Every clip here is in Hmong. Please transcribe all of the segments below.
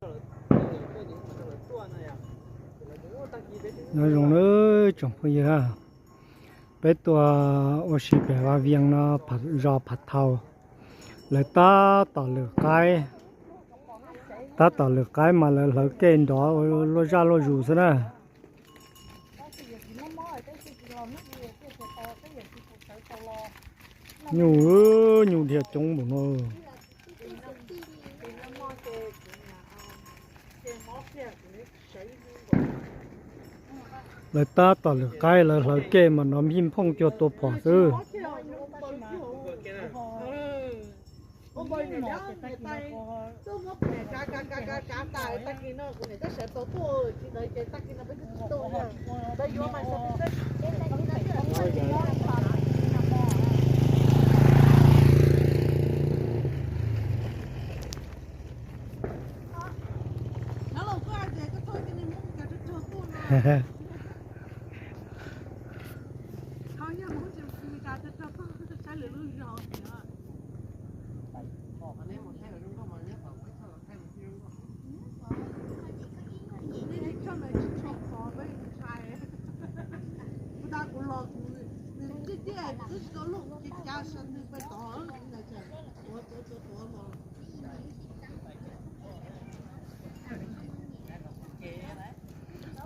Nyob zoo nawb tsoom phooj ywg, peb tuaj ua si pem Vaj Viaj no, zos Phav Thau. Lawv tab tom lwm qaib, tab tom lwm qaib mas lawv hlawv kej nrov ua luaj zaj luaj zus xwb na. Nyuj, nyuj dhia coob npaum no. Lawv tab tom lwm qaib, lawv hlawv kej mas nrov npij nphooj cuag tua phom xwb.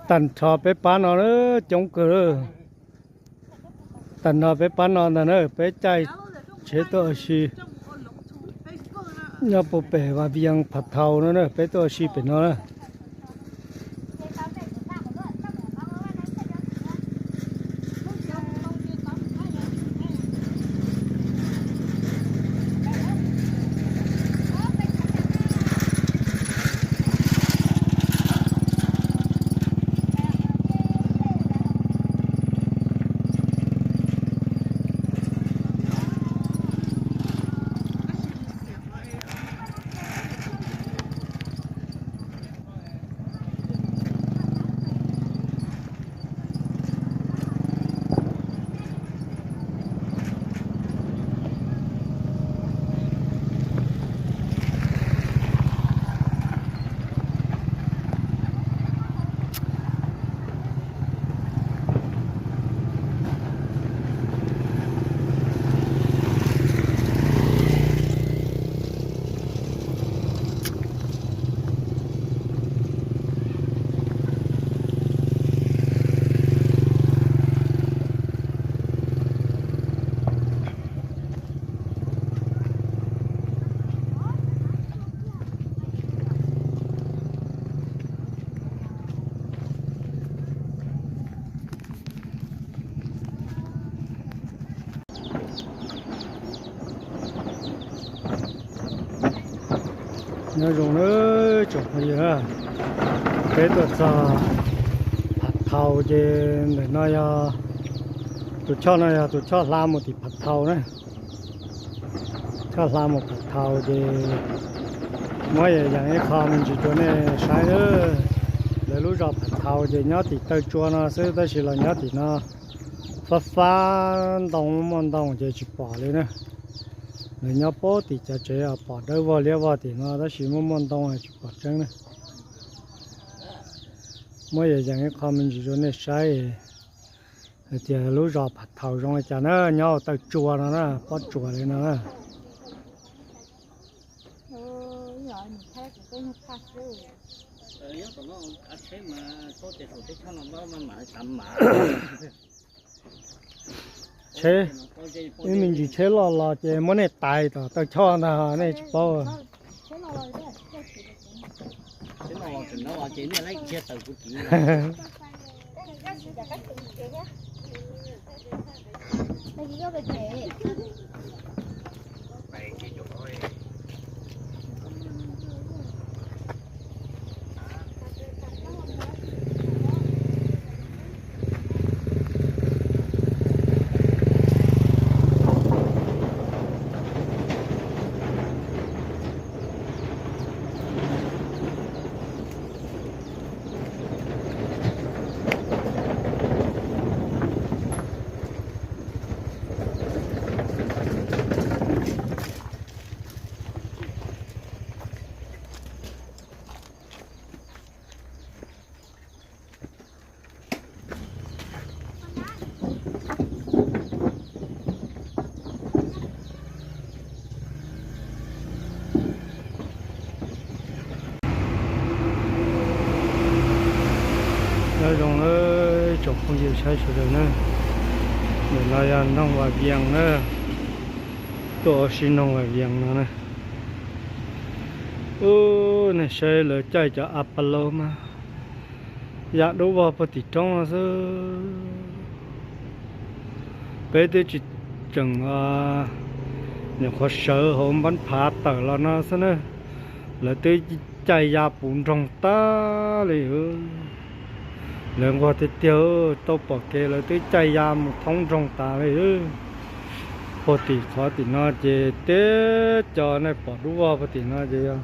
Tag nrho peb pab no coob kawg. Tag nrho peb pab no ntag na, peb caij tsheb tuaj ua si nyob puag pem Vaj Viaj Phav Thau no na, peb tuaj ua si pem no na. Nyob zoo nawb tsoom phooj ywg, peb tuaj txog Phav Thau ces ntawm no yog tus choj no yog tus choj hla mus tim Phav Thau na. Choj hla mus Phav Thau ces muab yam yeej ib qho me ntsis rau nej saib na. Lawv lub zos Phav Thau ces nyob tim taw tsua no xwb tab sis los nyob tim no fab fab ntoo, muaj ntoo ces tsis pom li na. Lawv nyob puag tim cov tsev pom dawb vog liab vog tim no tab sis muaj muaj ntoo tsis pom tseeb na. Muab yam yeej ib qho me ntsis rau nej saib hais tias lub zos Phav Thau zoo li cas na, nyob taw tsua no na, pob tsuas li no na. Tsheb, ib me ntsis tsheb loj los ces muab nej tais tom taw choj ntag nej tsis paub. Nyob zoo na tsoom phooj ywg saib sawv daws na, ntawm no yog Noog Vam Vias na, tuaj ua si Noog Vam Vias no na. Ub, nej saib lawv caij cov Apollo mas ya dub vog puag tim roob no xwb. Peb twb tsis tseem nyuam qhuav sawv hauv npab phav tawm los no xwb na, lawv twb caij ya puv nroog tag li. Lawv nquag tiag tiag, tau pom kev lawv twb caij ya mus thoob nroog tas li. Puag tim qhov tim no ces teb cov nej pom dub vog puag tim no ces yog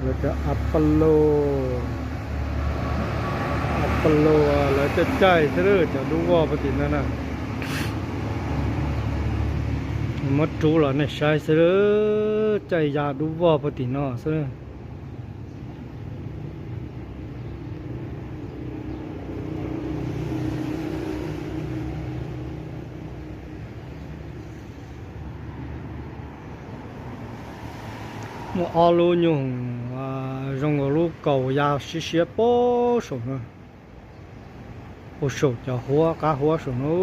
lawv cov Apollo, Apollo lawv caij caij xwb cov dub vog puag tim no na. Muab rub los nej saib xwb, caij ya dub vog puag tim no xwb. Muaj ob lub nyuj zoo nkaus lub kaus ya siab siab puag saum no, puag saum cov huab qab huab saum no.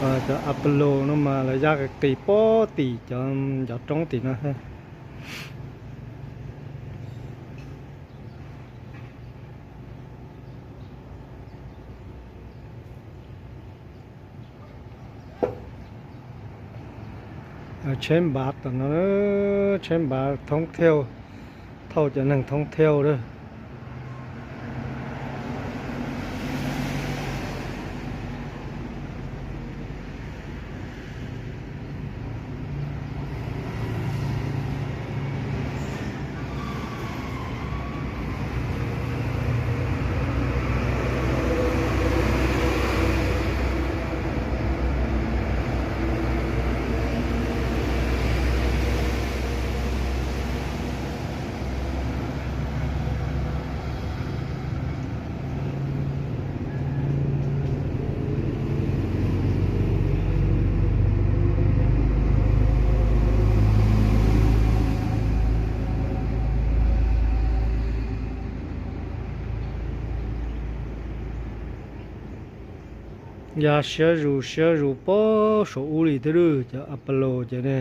Cov Apollo no mas lawv ya qis qis puag tim cov ncov roob tim no. Tsheb npav tom no, tsheb npav thoob thiauj, thauj cov neeg thoob thiauj lawm. Ya siab zus siab zus puag saum ub li thiab lawm cov Apollo cov ne.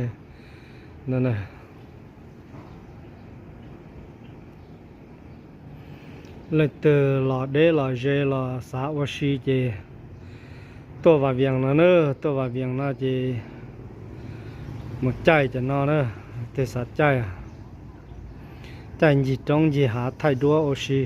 Leej twg los deb los ze los xav ua si ces tuaj Vam Vias no na, tuaj Vam Vias no ces mus caij cov no na, leej twg xav caij, caij ncig roob ncig hav thaij duab ua si.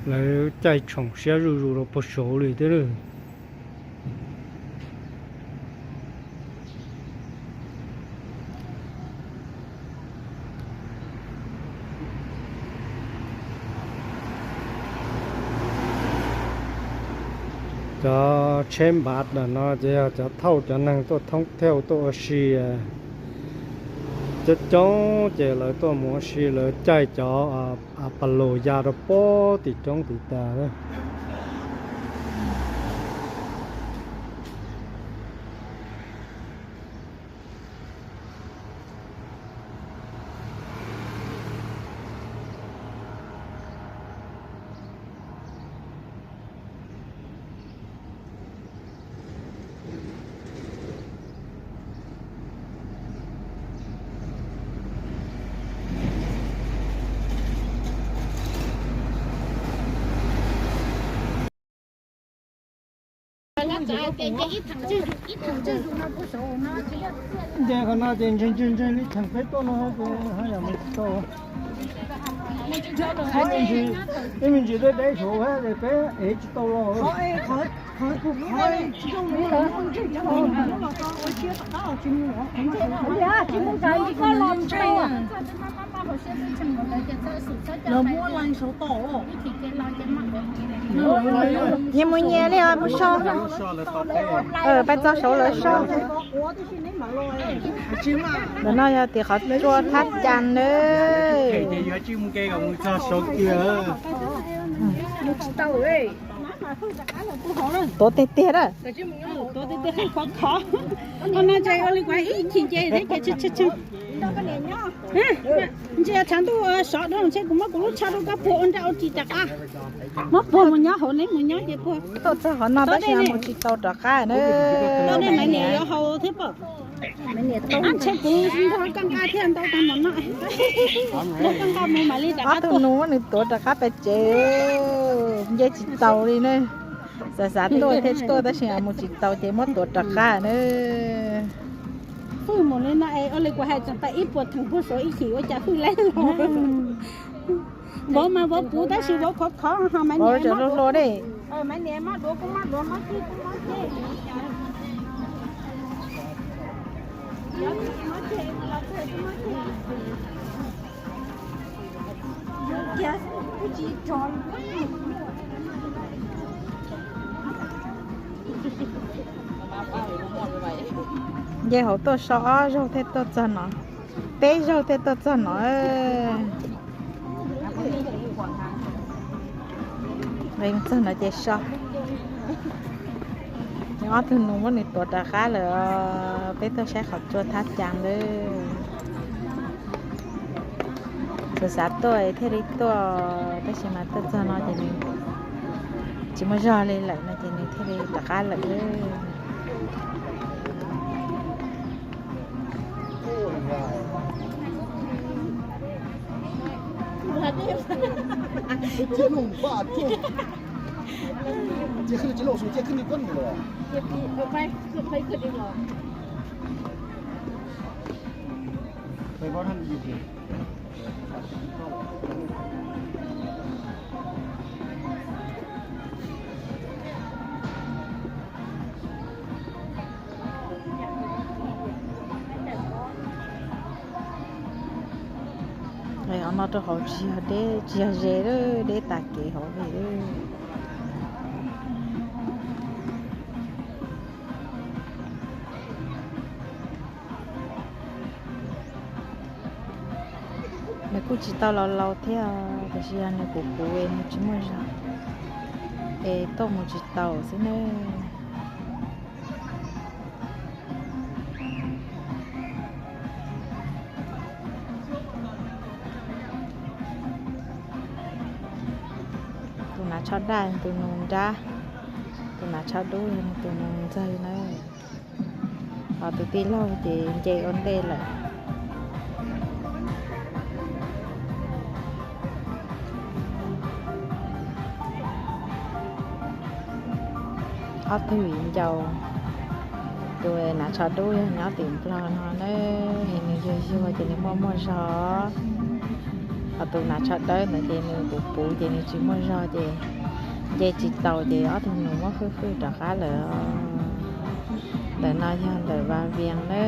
Lawv caij tshoom siab zuj zus rau puag saud li thiab lawm. Cov tsheb npav ntawm no ces yog cov thauj cov neeg tuaj thoob thiauj tuaj ua si. Coob coob ces lawv tuaj mus ua si lawv caij cov Apollo ya rau puag tim roob tim tas. Nce qhov no ces ntseeg ntseeg ntseeg li theem peb tuaj no ces haj yam mus tsis tau. Ib me ntsis deb deb saud hab ces peb ev tsis tau los. Nyias mus nyias li os, mus so. Peb txog saud lawv so. Ntawm no yog tim qhov tsua thab cas nawb. Tuav tiag tiag a. Tuav tiag tiag, khov khov. Ua no ces ua li kuv ib chim ces thiab ces ntsia tshav ntuj sov dhau ntshe kuv muab kuv lub tsho rau koj puag ua nra ua ris rov qab. Muab puag mus nyob hauv, neb mus nyob ces puag. Tuaj txog qhov no tab sis mus tsis tau rov qab na. Maiv Niam yuav haus thiab pom. Ntshe kuv nrog koj nqa thiaj ntau tag npaum no. Nrog koj nqa mus mam li rov qab. Ob tug nus muab nws tuav rov qab pem tsev, nce tsis taus li na. Xav xav tuaj thiab tuaj tab sis mus tsis tau ces muab tuav rov qab na. Hwj mus li no es ua li kuv hais tseem tau ib puas theem puag saud ib chim ua cas hwj lawm. Vauv mas vauv puv tab sis vauv khov khov ho Maiv Niam hluas hluas ne. Maiv Niam mob duav kuj mob duav, mob ceg kuj mob ceg. Nce hauv tuaj so ob zaug thiaj tuaj txog no, peb zaug thiaj tuaj txog no. Txog no ces so. Nws ob tug nus muab nws tuav rov qab lawm, peb tuaj saib qhov tsua thab cas lawm. Xav xav tuaj thiaj li tuaj, tab sis mas tuaj txog no ces nws tsis muaj zog li lawm no ces nws thiaj li rov qab lawm. No rau hauv tsis yog deb, tsis yog ze, deb tas kev hauv li. Nws kuj tsis tau laus laus thiab, tiam sis yog nws puv puv es nws tsis muaj zog, es tuaj mus tsis tau xwb ne. Tus hnav tsho daj yog tus nus nrab, tus hnav tsho dub yog tus nus ntxawg na. Ho tus tij laug ces nce ua ntej lawm. Ob tug viv ncaus, tus hnav tsho dub yog nyob tim Nplog no na, es nws yuag yuag ces nws muaj muaj zog. Ho tus hnav tsho dawb ntawd ces nws puv puv ces nws tsis muaj zog ces nce tsis taus ces ob tug nus muab hwj hwj rov qab lawm. Ntawm no yog ntawm Vaj Vias na,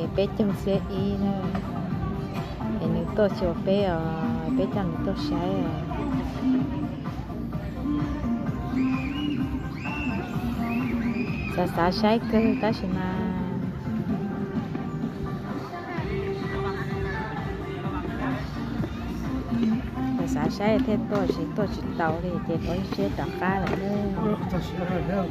es peb caug xiab ib na, es nws tuaj xyuas peb os, peb coj nws tuaj saib os. Xav xav saib kawg tab sis mas xav xav saib thiaj tuaj, tsis tuaj tsis tau li ces tuaj ib siab rov qab lawm.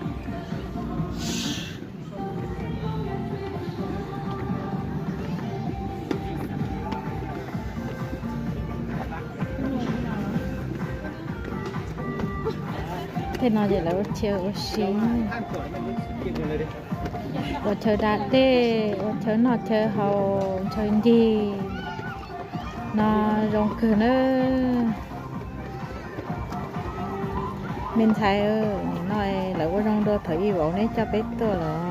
Tej no ces lawv ua chaw ua si, ua chaw da dej, ua chaw noj chaw haus, chaw ncig no zoo kawg nawb. Me ntxhais, nim no lawv ua zoo dua thaum ub vauv neb coj peb tuaj los.